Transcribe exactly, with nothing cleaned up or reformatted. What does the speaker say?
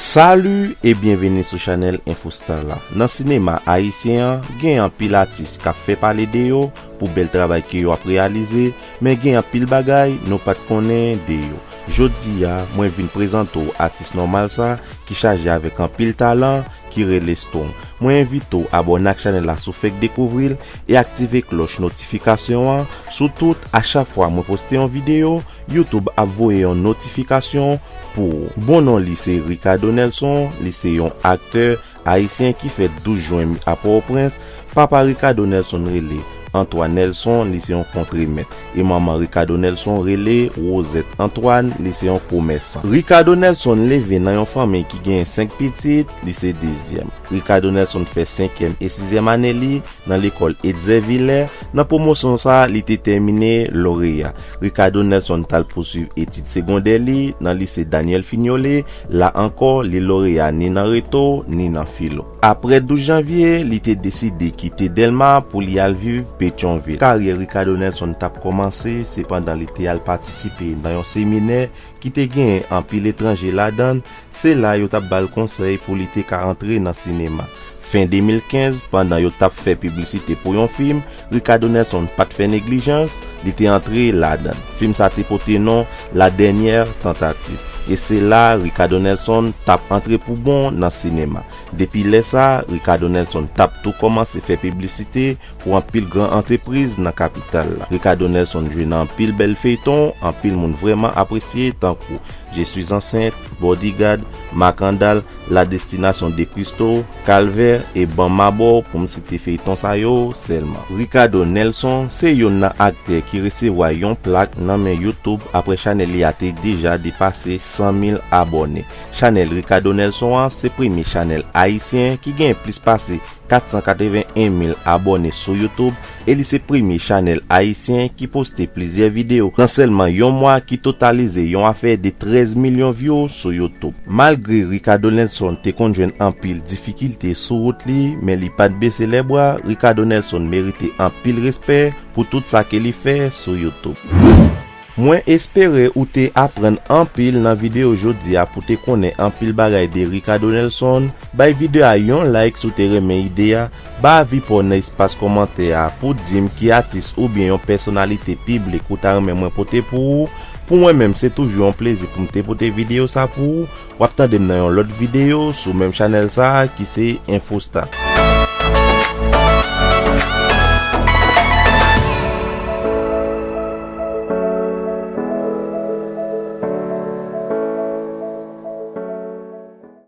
Salut e byenveni sou chanèl Infostar la. Nan sinema ayisyen an, gen anpil atis k ap fè pale de yo pou bèl travay ke yo ap reyalize, men gen anpil bagay nou pa t konnen de yo. Jodi a, mwen vin prezante w atis nòmal sa ki chaje avèk anpil talan, ki rele Strong. Mwen envite w abòne ak chanèl la si w fèk dekouvri l e aktive klòch notifikasyon an. Sou tout, a chak fwa mwen poste yon videyo, YouTube ap voye yon notifikasyon pou ou. Bon non li se Ricardo Nelson, li se yon aktè ayisyen ki fèt douz jen a Pòtoprens. Papa Ricardo Nelson rele Antoine Nelson, li se yon kontremèt. E manman Ricardo Nelson rele Rosette Antoine, li se yon komèsan. Ricardo Nelson leve nan yon fanmi ki gen senk pitit, li se dezyèm. Ricardo Nelson fè senkyèm e sizyèm ane li nan lekòl Etzer Villers. Nan pwomosyon sa, li te tèmine loreya. Ricardo Nelson t al pouswiv etid segondè li nan lise Daniel Fignolé. La ankò, li loreya ni nan reto, ni nan filo. Apre douz janvye, li te deside kite Dèlma pou li al viv Petyonvil. Karyè Ricardo Nelson t ap kòmanse, se pandan li te al patisipe nan yon seminè ki te genyen anpil etranje ladan l. Se la yo t ap ba l konsèy pou li te ka antre nan sinema. Fen de mil kenz, pandan yo t ap fè piblisite pou yon fim, Ricardo Nelson pa t fè neglijans, li te antre ladan l. Fim sa te pote non La Dernière Tentative. E se la Ricardo Nelson t ap antre pou bon nan sinema. Depi lè sa, Ricardo Nelson t ap tou kòmanse fè piblisite pou anpil gran antrepriz nan kapital la. Ricardo Nelson jwe nan anpil bèl feyton, anpil moun vrèman apresye, tankou Je suis enceinte, Bodyguard, Makandal, La Destination de Christo, Calvaire e Ban m abò, pou m site feyton sa yo sèlman. Ricardo Nelson se youn nan aktè ki resevwa yon plak nan men YouTube apre chanèl li a te deja depase san mil abòne. Chanèl Ricardo Nelson an se premye chanèl ayisyen ki gen plis pase kat san katreven en mil abòne sou YouTube e li se premye chanèl ayisyen ki poste plizyè videyo nan sèlman yon mwa ki totalize yon afè de trèz milyon view sou YouTube. Malgre Ricardo Nelson te konn jwenn anpil difikilte sou wout li, men li pa t bese lèbra. Ricardo Nelson merite anpil respè pou tout sa ke li fè sou YouTube. Mwen espere ou te aprann anpil nan videyo jodi a. Pou te konnen anpil bagay de Ricardo Nelson, bay videyo a yon like si w te renmen ide a, ba avi pa w nan espas kòmantè a pou di m ki atis oubyen yon pèsonalite piblik ou ta renmen mwen pote pou ou. Pou mwen menm, se toujou yon plezi pou m te pote videyo sa pou ou. W ap tande m nan yon lòt videyo sou menm chanèl sa a ki se Infostar.